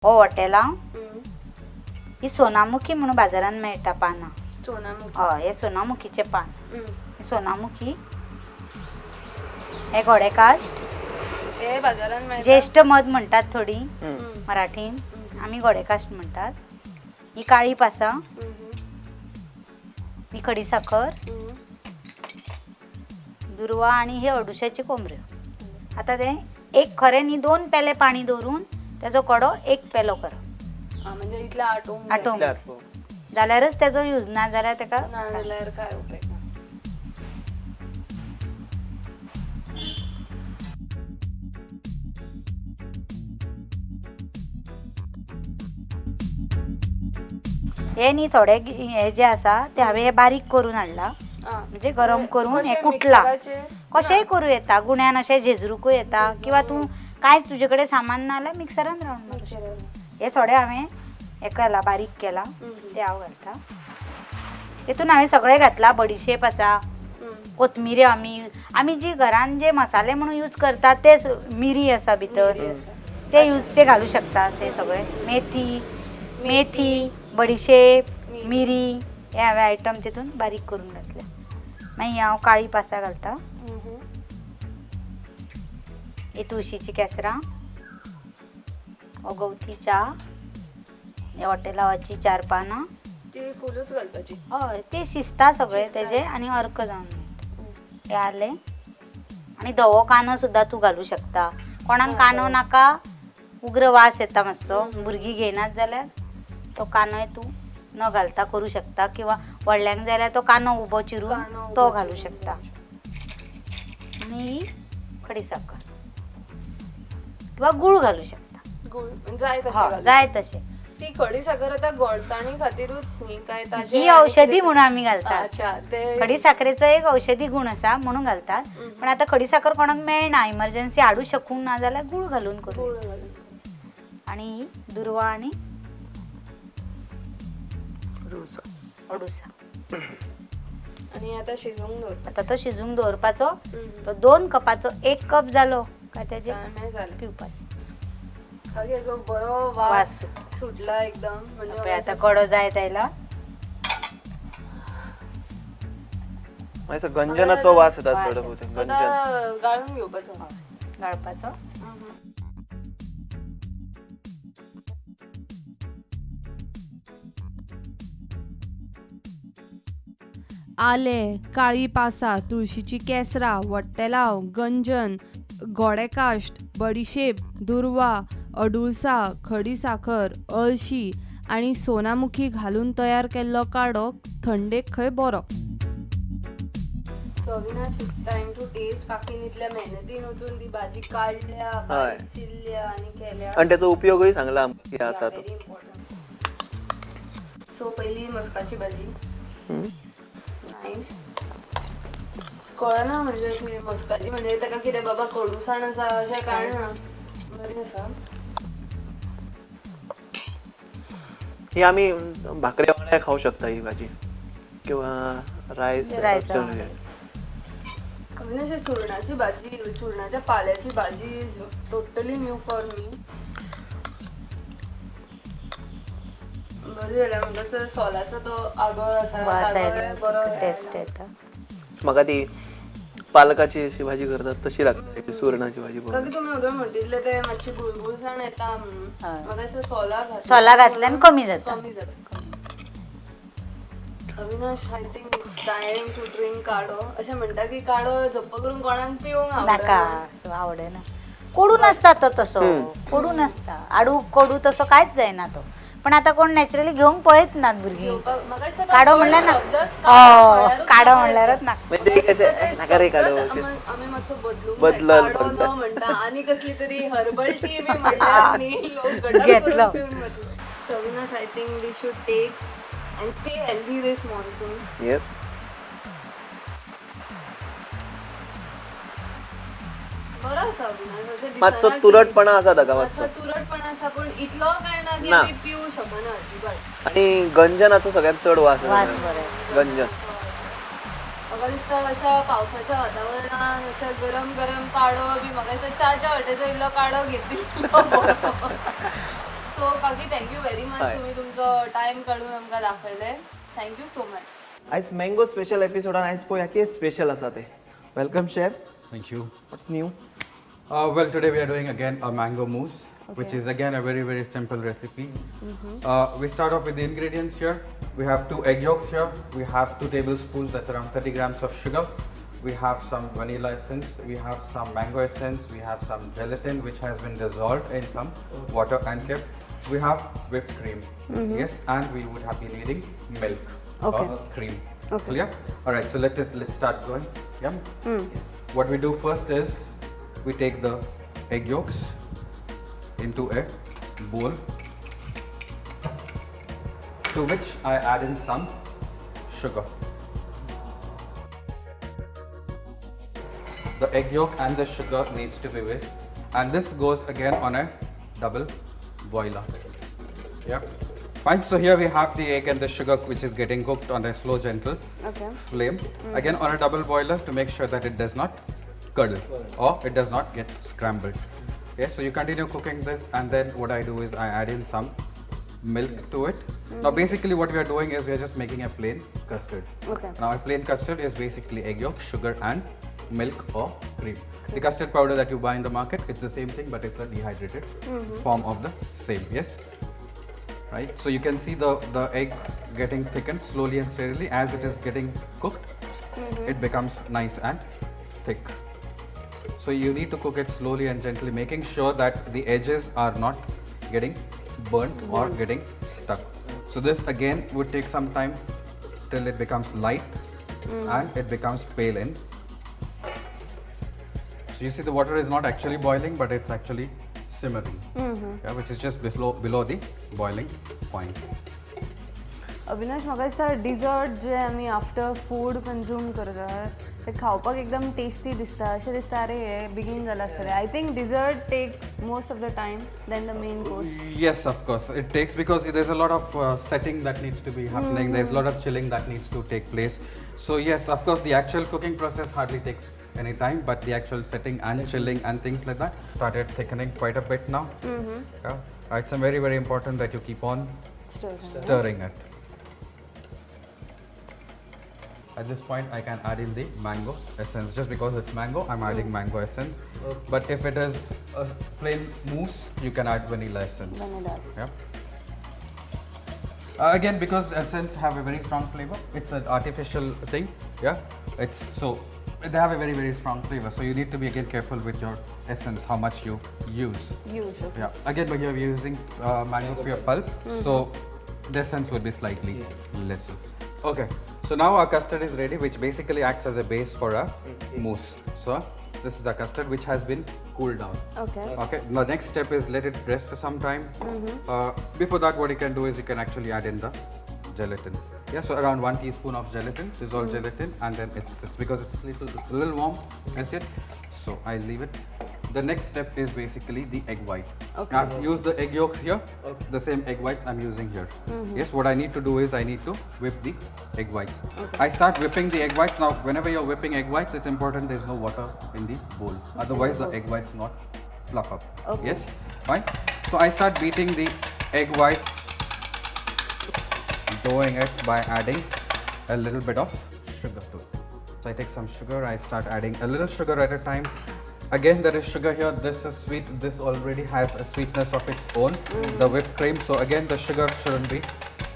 हो वट्टेलांव. ही सोनामुखी म्हणून बाजारांत मेळटा पानां. सोनामुखी. हय, हे सोनामुखीचें पान. ही सोनामुखी, हे गोडेकास्ट. हे बाजारात मेळटा. ज्येश्ठ मध म्हणटात थोडी मराठीन, आमी गोडेकास्ट म्हणटात. ही काळी पासां. ही खडीसाखर, दुर्वा आनी हे अडुश्याच्यो कोमऱ्यो. आतां तें एक खरें न्ही, 2 पेले पाणी दवरून तेजो कडो 1 पेलो करप. म्हणजे इतले आटोवंक जाय. आटोवंक. इतलें आटोवंक. जाल्यारच तेजो यूज, ना जाल्यार तेका ना जाल्यार काय उपेग ना. हे न्ही थोडे हे जे आसा ते हांवें हे बारीक करून हाडला, म्हणजे गरम करून हे कशें कुटला. मिक्सराचेर? कशेंय करूं येता, गुण्यान अशें झेजरूकूय येता, किंवा तूं कांयच तुजे कडेन सामान ना जाल्यार मिक्सरान रावंड मारूं शकता. मिक्सरान. हे थोडे हांवें हें केलां, बारीक केलां, ते हांव घालता तितून. हांवें सगळें घातलां, बडिशेप आसा, कोथमिरी, आमी आमी जी घरान जे मसाले म्हणून यूज करतात ते, मिरी आसा भितर, मिरी आसा. ते यूज ते घालूं शकता ते सगळे. मेथी, मेथी, बडिशेप, मिरी. मिरी, हे हांवें आयटम तितून बारीक करून घातले. मागीर हांव काळी पासां घालता. ही तुळशीची केसरां, हो गवती च्या, हे वट्टेलांवाची 4 पानां. ती फुलूच घालपाची? हय, ते शिजता सगळें शिजता. तेजें आनी अर्क जावन मेळटा. हे आलें आनी धवो कांदो सुद्दां तूं घालूं शकता. कोणाक कांदो नाका, उग्र वास येता मातसो, भुरगीं घेयनात जाल्यार तो कांदोय तूं न घालता करूं शकता, किंवा व्हडल्यांक जाल्यार तो कांदो उबो चिरून कांदो उबो तो घालूं चिरून शकता. आनी ही खडीसाकर किंवा गूळ घालूं शकता. गुळ जाय तशें हय, घालूं. जाय तशें. ती खडी साखर आता गोडसाणी खातीरूच न्ही काय ताजें ही आनी औषधी कितें? म्हणून आमी घालतात. अच्छा, ते खडीसाखरेचो एक औषधी गुण आसा म्हणून घालतात. पण आतां खडीसाखर कोणाक मेळना, इमर्जन्सी हाडूं शकूंक ना जाल्यार गूळ घालून करूं. गुळ घालून. आनी ही दुर्वा आनी अडुळसा. आनी आता शिजोवंक दवरता. आतां तो शिजूंक दवरपाचो. तो 2 कपाचो 1 कप जालो काय तेजें काय जालें. पिवपाचें. काकी, हेजो बरो वास वास. सुटला एकदम, म्हणजे पळय आतां कडो जायत आयला. मागीर गंजनाचो वास येता वास चड येता. भोवतेक गंजन. आता गाळून घेवपाचो. गाळपाचो. आलें, काळी पासां, तुळशीची केसरां, वट्टेलांव, गंजन, गोडेकाश्ट, बडिशेप, दुर्वा, अडुळसा, खडी साखर, अळशी आनी सोनामुखी घालून तयार केल्लो काडो थंडेक खंय बरो. So Avinash, it's time to taste. काकीन इतल्या मेहनतीन वचून ती भाजी काडल्या, बारीक चिरल्या आनी केल्या. आनी तेचो उपयोगूय सांगला आमकां कितें आसा तो. Very important. So पहिली मस्काची भाजी. नायस. कळना म्हणजे अशी मस्काची म्हणजे ताका कितें बाबा कडुसाण आसा अशें कांय ना, बरें आसा. ही आमी भाकरे वांगडा खावं शकता ही भाजी, किंवा रायस. रायस वांगडा. अविनाश, अशी सुरणाची भाजी, सुरणाच्या पाल्याची भाजी is totally new for me. बरें जालें म्हणटा, सोलाचो तो आगळ आसा, वास आगळ आयलो, बरो टेस्ट येता. म्हाका ती पालकाची अशी भाजी करतात तशी लागता ती सुरणाची भाजी पळोवन. काकी, तुमी वदळ म्हणटिल्ले ते मातशी गुळगुळसाण येता म्हणून, म्हाका दिसता सोला घातल्या सोला घातल्यान कमी जाता. कमी जाता. Avinash, I think it's time to drink काडो. अशें म्हणटा की काडो जप्प करून कोणाक पिवंक नाका, आवडना. असो आवडना. कोडू नासता तो, तसो कोडू नासता, आडू कोडू तसो कांयच जायना तो. पण आतां कोण नॅचरली घेवंक पळयत नात भुरगीं. घेवपाक म्हाका दिसता तो काडो गोड म्हणल्यार ना. शब्दच काडो म्हणल्यारूच काडो नाका. म्हणल्यारच ना. म्हणजे ते एक अशें नाका रे काडो शब्दच अशें. आमी मातसो बदलूंक जाय. बदलल काडो बदल. न म्हणटा आनी कसली तरी हर्बल टी बी म्हणल्यार न्ही लोक गटक घेतलो. करून पिवन वतले. So Avinash, I think we should take and stay healthy this monsoon. Yes. बरो आसा अविनाश, अशें दिसना मातसो की- तुरटपणा आसा ताका मातसो मातसो. तुरटपणा आसा, पूण इतलो काय ना की ना. आमी पिवूं शकना अजिबात. आनी गंजनाचो सगळ्यांत चड वास वास येता. बरो येता. गंजन. म्हाका दिसता अशा पावसाच्या वातावरणान अशें गरम गरम काडो बी, म्हाका दिसता च्याच्या वाटेचो इल्लो काडो घेतिल्लो बरो. सो काकी, thank you very much. हय. तुम्ही तुमचो टायम काडून आमकां दाखयले. Thank you so much. आयज मँगो स्पेशल एपिसोडान आयज पळोवया कितें स्पेशल आसा तें. Welcome chef. Thank you. What's new? Well, today we are doing again a mango mousse, which is again a very, very simple recipe. We start off with the ingredients here. We have 2 egg yolks here. We have 2 tablespoons, that's around 30 grams of sugar. We have some vanilla essence. We have some mango essence. We have some gelatin, which has been dissolved in some water and kept. We have whipped cream. Yes, and we would have been needing milk or cream. Clear? All right. So let's start going. Yeah. What we do first is we take the egg yolks into a bowl, to which I add in some sugar. The egg yolk and the sugar needs to be whisked, and this goes again on a double boiler. Yeah. Fine. So here we have the egg and the sugar, which is getting cooked on a slow, gentle flame. Again on a double boiler to make sure that it does not curdle or it does not get scrambled. Okay, so you continue cooking this, and then what I do is I add in some milk to it. Now basically what we are doing is we are just making a plain custard. Okay. Now a plain custard is basically egg yolk, sugar and milk or cream. The custard powder that you buy in the market, it's the same thing, but it's a dehydrated form of the same. Yes. Right, so you can see the egg getting thickened slowly and steadily. As it is getting cooked, it becomes nice and thick. So you need to cook it slowly and gently, making sure that the edges are not getting burnt or getting stuck. So this again would take some time till it becomes light and it becomes pale in. So you see the water is not actually boiling, but it's actually simmering, yeah, which is just below the boiling point. Avinash, म्हाका दिसता dessert जे आमी after food consume करता ते खावपाक एकदम tasty दिसता. अशें दिसता अरे हे बेगीन जालां आसतलें. I think dessert take most of the time than the main course. Yes, of course. It takes, because there's a lot of setting that needs to be happening. There's a lot of chilling that needs to take place. So yes, of course, the actual cooking process hardly takes any time, but the actual setting and chilling and things like that started thickening quite a bit now. Yeah. It's very, very important that you keep on stirring it. At this point, I can add in the mango essence. Just because it's mango, I'm adding mango essence. But if it is a plain mousse, you can add vanilla essence. Vanilla essence. Yeah. Again, because essence have a very strong flavor, it's an artificial thing. Yeah. It's so they have a very, very strong flavor. So you need to be again careful with your essence, how much you use. Use. Yeah. Again, but you're using mango pure pulp, so the essence would be slightly lesser. Okay. So now our custard is ready, which basically acts as a base for a mousse. So this is the custard which has been cooled down. Okay. Okay. The next step is let it rest for some time. Before that, what you can do is you can actually add in the gelatin. Yeah. So around 1 teaspoon of gelatin, dissolved gelatin, and then it's because it's a little warm as yet. So I leave it. The next step is basically the egg white. Okay. I've used the egg yolks here, the same egg whites I'm using here. Yes, what I need to do is I need to whip the egg whites. I start whipping the egg whites. Now, whenever you're whipping egg whites, it's important there's no water in the bowl. Otherwise, the egg whites not fluff up. Okay. Yes, fine. So I start beating the egg white, doing it by adding a little bit of sugar to it. So I take some sugar, I start adding a little sugar at a time. Again, there is sugar here. This is sweet. This already has a sweetness of its own, the whipped cream. So again, the sugar shouldn't be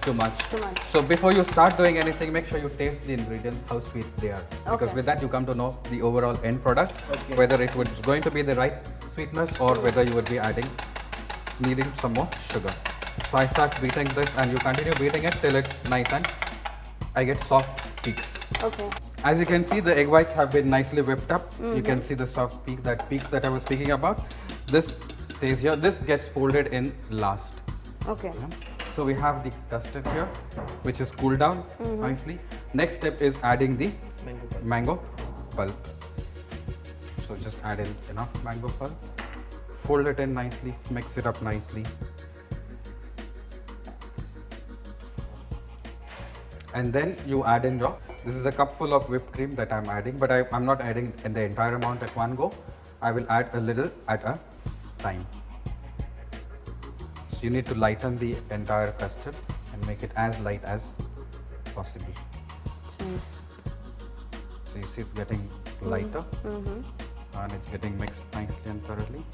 too much. Too much. So before you start doing anything, make sure you taste the ingredients, how sweet they are. Because Okay. with that, you come to know the overall end product, whether it was going to be the right sweetness or whether you would be needing some more sugar. So I start beating this, and you continue beating it till it's nice and I get soft peaks. Okay. As you can see, the egg whites have been nicely whipped up. You can see the soft peak, that peaks that I was speaking about. This stays here. This gets folded in last. Okay. Yeah. So we have the custard here, which is cooled down nicely. Next step is adding the Mango pulp. mango pulp. So just add in enough mango pulp. Fold it in nicely, mix it up nicely. And then you add in your, this is a cupful of whipped cream that I'm adding, but I'm not adding in the entire amount at one go. I will add a little at a time. So You need to lighten the entire custard and make it as light as possible. It's nice. So you see it's getting lighter and it's getting mixed nicely and thoroughly.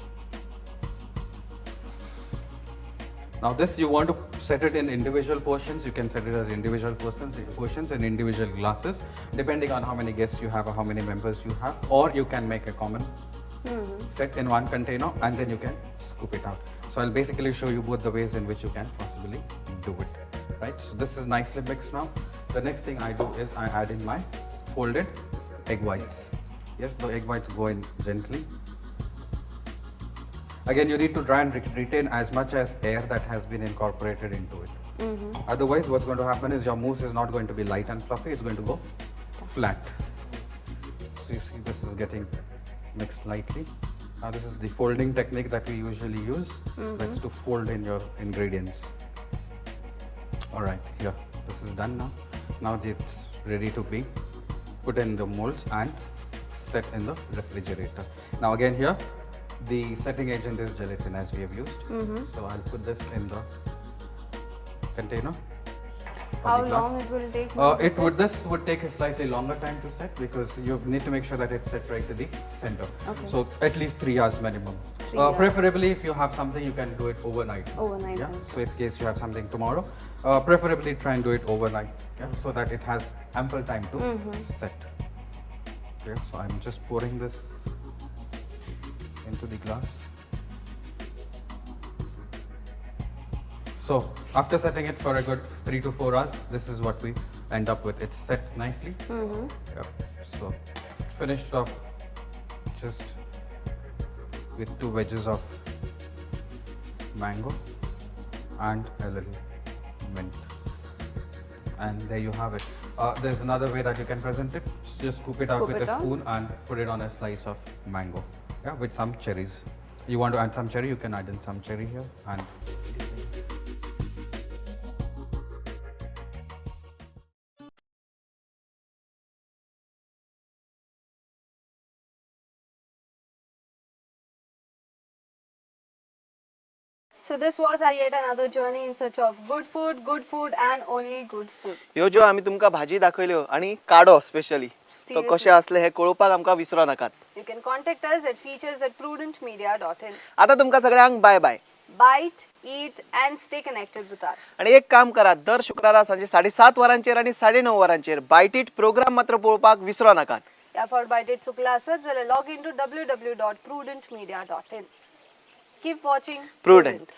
Now this you want to set it in individual portions. You can set it as individual portions in individual glasses, depending on how many guests you have or how many members you have, or you can make a common set in one container and then you can scoop it out. So I'll basically show you both the ways in which you can possibly do it. Right, so this is nicely mixed now. The next thing I do is I add in my folded egg whites. Yes, the egg whites go in gently. Again, you need to try and retain as much as air that has been incorporated into it. Otherwise, what's going to happen is your mousse is not going to be light and fluffy, it's going to go flat. So you see this is getting mixed lightly. Now this is the folding technique that we usually use. That's to fold in your ingredients. All right, here, this is done now. Now it's ready to be put in the molds and set in the refrigerator. Now again here, the setting agent is gelatin as we have used. So I'll put this in the container. Or How the glass. long it will take? Now to set? This would take a slightly longer time to set because you need to make sure that it's set right to the center. Okay. So at least 3 hours minimum. 3 hours. Preferably if you have something, you can do it overnight. Overnight, Yeah. okay. So in case you have something tomorrow, preferably try and do it overnight. Yeah. So that it has ample time to set. Okay. So I'm just pouring this into the glass. So after setting it for a good 3 to 4 hours, this is what we end up with. It's set nicely. Yep. So finished off just with 2 wedges of mango and a little mint. And there you have it. There's another way that you can present it. Just scoop it out Scoop with it a out. spoon and put it on a slice of mango. Yeah, with some cherries. You want to add some cherry, you can add in some cherry here. And So this was our yet another journey in search of good food and only good food. ह्यो ज्यो आमी तुमकां भाजी दाखयल्यो आनी काडो specially तो Seriously. कशें आसलें हें कळोवपाक आमकां विसरो नाकात. You can contact us at features@prudentmedia.in. आतां तुमकां सगळ्यांक बाय बाय. Bite, eat and stay connected with us. आनी एक काम करात, दर शुक्रारा सांजे 7:30 वरांचेर आनी 9:30 वरांचेर बायटीट प्रोग्राम मात्र पळोवपाक विसरो नाकात. ह्या फावट बायटीट चुकला आसत जाल्यार log in to www.prudentmedia.in. Keep watching Prudent.